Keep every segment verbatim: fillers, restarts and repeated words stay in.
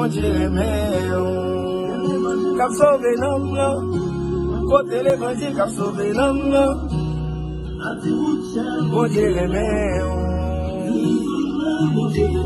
Bondye renmen w, k ap sove nanm lan. Pote levanjil k ap sove nanm lan. Bondye renmen w.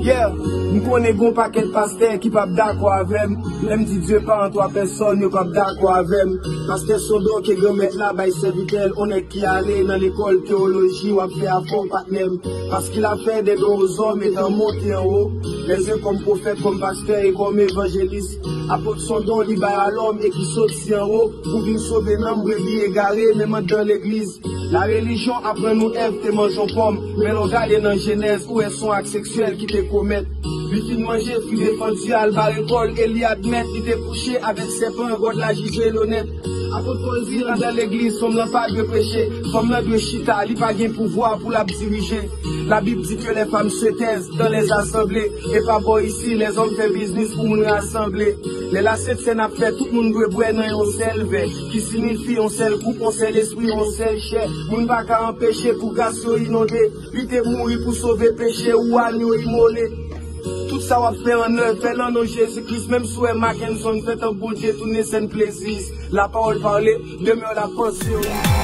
Yeah, m konnen gon pakèt pastè ki p ap dakò avè m. Lè m di Dye pa an twa pèsòn, yo p ap dakò avè m. Pastè Sondon ke Granmèt la bay sèvitè l, on nèg ki ale nan lekòl teyoloji, w ap fè afè w, patnè m. Parce qu'il a fait des dons aux hommes étant monté en haut, les uns comme prophètes, comme pasteurs et comme évangélistes. Apot Sondon li bay a lòm e ki soti anwo pou vin sove nanm brebi egare, menm anndan legliz. La relijyon aprann nou Èv te manje yon pòm, men lè w gade nan Jenèz, ou wè se yon ak seksyèl ki te komèt. Li fin manje fwi defandi a, l bare kò l e li admèt li te kouche avèk sèpan, God la jije l onèt. Apot Pòl di anndan legliz, fanm lan pa dwe preche, fanm lan dwe chita, li pa gen pouvwa pou l ap dirije. Labib di ke les femmes se taisent dans les assemblées, e pa bò isi, lèzòm fè biznis pou moun rasanble. Lè Lasent Sèn ap fèt, tout moun dwe bwè nan yon sèl vè, ki siyifi yon sèl koup, yon sèl espri, yon sèl chè. Moun pa ka anpeche pou gras yo inonde. Li te mouri pou sove peche ou, àn yo imole. Tout sa w ap fè an nèv, fè l an non Jezi Kris. Menm si w wè Mackenson fèt an Bondye tounen sèn plezis. La parole parle, demeure la panse.